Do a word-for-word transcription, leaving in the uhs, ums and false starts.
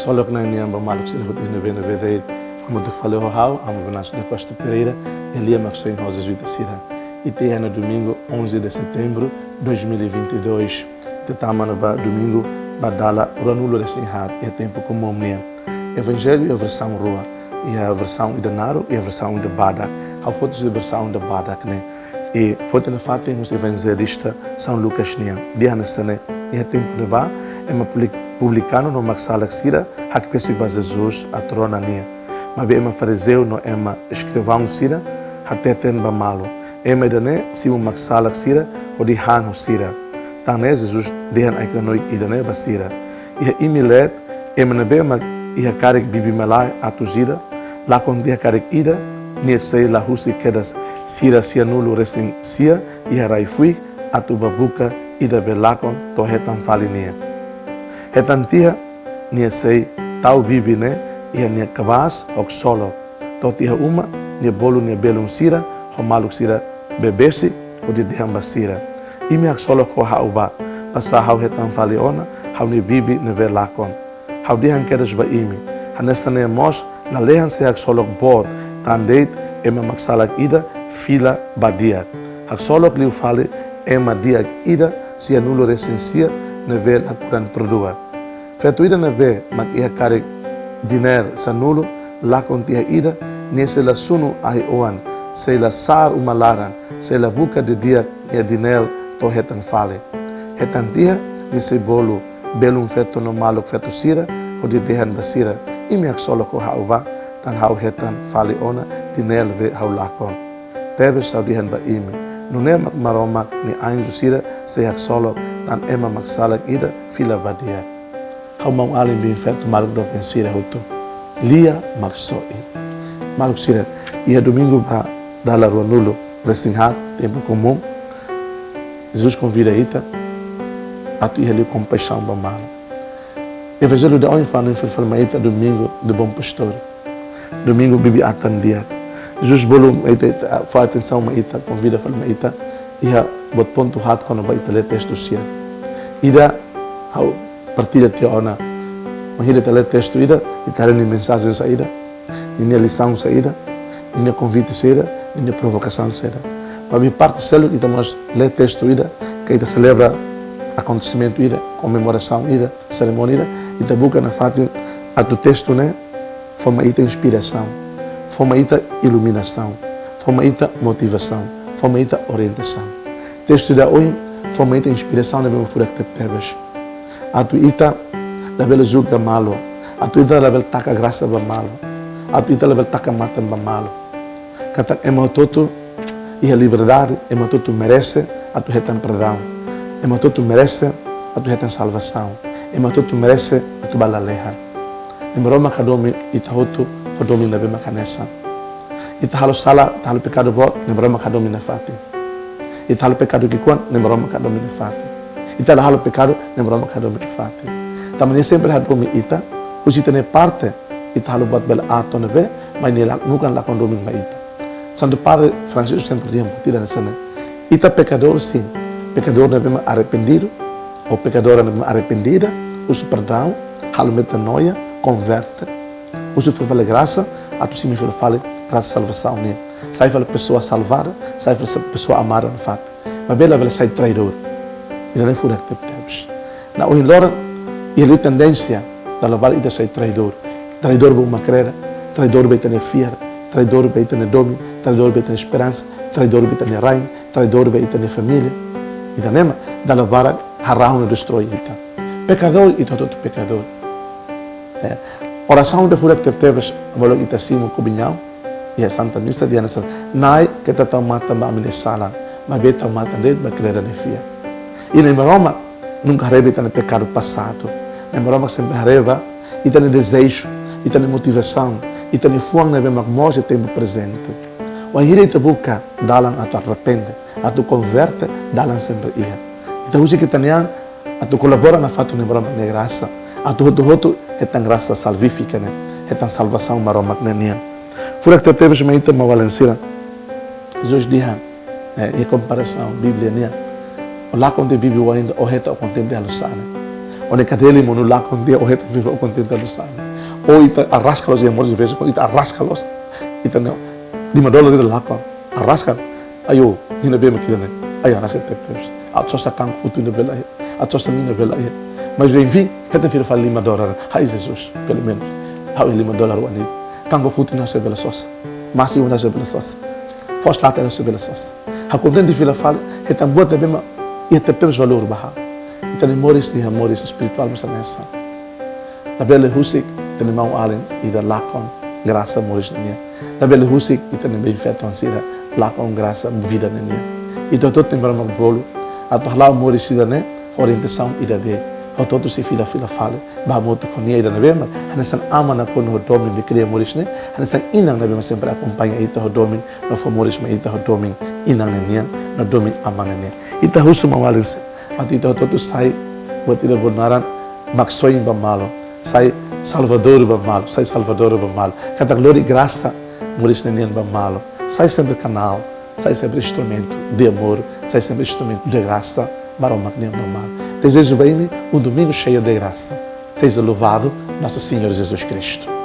Ksolok Na'i nian ba maluk sira hotu iha ne'ebé-ne'ebé de'it. Hamutuk fali ho ha'u, Amu Venâncio da Costa Pereira, iha lia Maksoin ho Jezuita sira. Ita iha ona domingu, onze de setembro dois mil e vinte e dois. Ita tama ona ba domingu ba dala ruanulu-resin-haat iha tempu komún nian. Evanjellu iha versaun rua, iha versaun ida naruk, iha versaun ida badak. Ha'u foti husi versaun ida badak ne'e. I foti nafatin husi evanjelista São Lucas nian. Dehan hanesan ne'e: Iha tempu ne'ebá, ema publi-, publikanu no maksalak sira hakbesik ba Jesus atu rona Nia. Maibé ema farizeu no ema eskrivaun sira hateten ba malu: Ema ida-ne'e simu maksalak sira hodi han ho sira. Tan ne'e Jesus dehan ai-knanoik ida-ne'e ba sira: Iha imi leet, ema ne'ebé mak iha karik bibi-malae atus ida, lakon tiha karik ida, nia sei la husik kedas sira sianulu-resin-sia iha rai-fuik atu bá buka ida be lakon to'o hetan fali nia. Hetan tiha, nia sei tau bibi ne'e iha nia kabaas ho ksolok. To'o tiha uma, nia bolu nia belun sira ho maluk sira be besik, hodi dehan ba sira: Imi haksolok ho ha'u bá, basá ha'u hetan fali ona ha'u-nia bibi ne'ebé lakon. Ha'u dehan kedas ba imi, hanesan ne'e mós lalehan sei haksolok boot tan de'it ema maksalak ida fila ba di'ak, haksolok liu fali ema di'ak ida sianulu-resin-sia ne'ebé la kuran perdua. Feto ida ne'ebé mak iha karik dinér sanulu, lakon tiha ida, nia sei la sunu ahi-oan, sei la sa'ar uma laran, sei la buka didi'ak nia dinér to'o hetan fali. Hetan tiha, nia sei bolu belun feto no maluk feto sira, hodi dehan ba sira: Imi haksolok ho ha'u bá, tan ha'u hetan fali ona dinér be ha'u lakon. Tebes ha'u dehan ba imi, nune'e mak Maromak nia anju sira sei haksolok tan ema maksalak ida fila ba di'ak. Ha'u maun-alin, biin feto, maluk doben sira hotu, lia Maksoin. Maluk sira, iha domingu ba dala ruanulu-resin-haat tempu komún, Jesus konvida ita atu iha liu kompaixaun ba malu. Evanjellu ida ohin fanu fali mai ita domingu do Bom Pastor, domingu bibi-atan di'ak. Jesus bolu mai ita, ita, fó atensaun mai ita, konvida fali mai ita iha buat pontu haat kona-ba ita lee testu sira. Ida, ha'u partilla tiha ona. Wainhira ita lee testu ida, ita haree nia mensajen saida, ninia lisaun saida, ninia konvite saida, ninia provokasaun saida. Maibé parte seluk ita mós lee testu ida, ke ita selebra akontesimentu ida, komemorasaun ida, serimónia ida, ita buka nafatin atu testu ne'e fó mai ita inspirasaun, fó mai ita iluminasaun, fó mai ita motivasaun, fó mai ita orientasaun. Testu ida ohin fó mai ita inspirasaun ne'ebé mak furak tebetebes. Atu ita labele julga malu, atu ita labele taka grasa ba malu, atu ita labele taka matan ba malu. Katak ema hotu-hotu iha liberdade, ema hotu-hotu merese atu hetan perdaun. Ema hotu-hotu merese atu hetan salvasaun. Ema hotu-hotu merese atu bá lalehan. Ne'e Maromak hadomi ita hotu ho domin ne'ebé mak hanesan. Ita halo sala, ita halo pekadu boot, ne'e Maromak hadomi nafatin. Ita halo pekadu ki'ikoan, ne'e Maromak hadomi nafatin. Ita la halo pekadu, ne'e Maromak hadomi nafatin. Tanba nia sempre hadomi ita, husi ita-nia parte, ita halo buat bele aat ne'ebé, maibé nia la, nunka lakon domin ba ita. Santu Padre Francisco sempre dehan buat ida hanesan ne'e: Ita pekadór, sin, pekadór ne'ebé mak arrependidu, ou pekadora ne'ebé mak arrependida, husu perdaun, halo metanoia, konverte, husu fila fali grasa, atu simu fila fali grasa salvasaun nian. Sai fali pesoa salvada, sai fali pesoa amada nafatin. Maibé labele sai traidór. Ida-ne'e furak tebetebes. Iha ohin loron, iha liu tendénsia, dala barak ita sai traidór. Traidór ba uma kreda, traidór ba ita-nia fiar, traidór ba ita-nia domin, traidór ba ita-nia esperansa, traidór ba ita-nia rain, traidór ba ita-nia família. Ida-ne'e mak dala barak harahun no destroi ita. Pekadór, ita hotu pekadór. Eh, orasaun ida furak tebetebes, molok ita simu komuñaun iha Santa Misa dehan hanesan: Na'i, keta tau matan ba ami-nia salan, maibé tau matan de'it ba kreda nia fiar. I Na'i Maromak nunka haree ba ita-nia pekadu pasadu. Na'i Maromak sempre haree ba ita-nia dezeju, ita-nia motivasaun, ita-nia fuan ne'ebé mak moos iha tempu prezente. Wainhira ita buka dalan atu arrepende, atu konverte, dalan sempre iha. Ita husik ita-nia an atu kolabora nafatin ho Maromak nia grasa, atu hotu-hotu hetan grasa salvífika ne'e, hetan salvasaun Maromak ne'e nian. Furak tebetebes mai ita, maun-alin sira. Jesus dehan, eh, iha komparasaun Bíblia nian: Ó lakon tiha bibi-oan ida, ó hetan, ó kontente halo sá ne'e. Ó-nia kadeli monu lakon tiha, ó hetan fila fali ó kontenta duni. Ó ita arraska loos iha moris, de vez em quando ita arraska loos. Ita-nia lima dolar ida lakon. Arraska. Ayo, nia ne'ebé mak ida-ne'e. Ayo, arraska tebes. Atu sosa kanku futu ne'ebé la iha. Atu sosa mina ne'ebé la iha. Mas, enfim, hetan fila fali lima dolar. Ai, Jesus, pelumenus ha'u iha lima dolar oan ida. Kanku futu ne'e ha'u sei bele sosa. Masi oan ne'e ha'u sei bele sosa. Foos lata ne'e ha'u sei bele sosa. Ha'u kontente fila fali, hetan buat ne'ebé mak iha tebes valór ba ha'u. Ita-nia moris, ita-nia moris espirituál mós hanesan. Labele husik ita-nia maun-alin ida lakon grasa moris ninian. Labele husik ita-nia benfeitór sira lakon grasa vida ninian. Ita hotu-hotu tenke bele bolu atu hala'o moris ida-ne'e ho orientasaun ida de'it. Hotu-hotu sei fila fila fali ba hamutuk ho nia ida ne'ebé mak hanesan Aman nakonu ho domin be kria moris ne'e, hanesan Inan ne'ebé mak sempre akompaña ita ho domin, no fó moris mai ita ho domin Inan ninian, no domin Aman ninian. Ita husu maun-alin sira atu ita hotu-hotu sai buat ida ho naran Maksoin ba Malu, sai salvadór ba malu, sai salvadora ba malu. Katak lori grasa moris ninian ba malu. Sai sempre kanál, sai sempre instrumentu de amor, sai sempre instrumentu de grasa Maromak nian ba malu. Dezeja ba imi um domingo cheio de graça. Seja louvado nosso Senhor Jesus Cristo.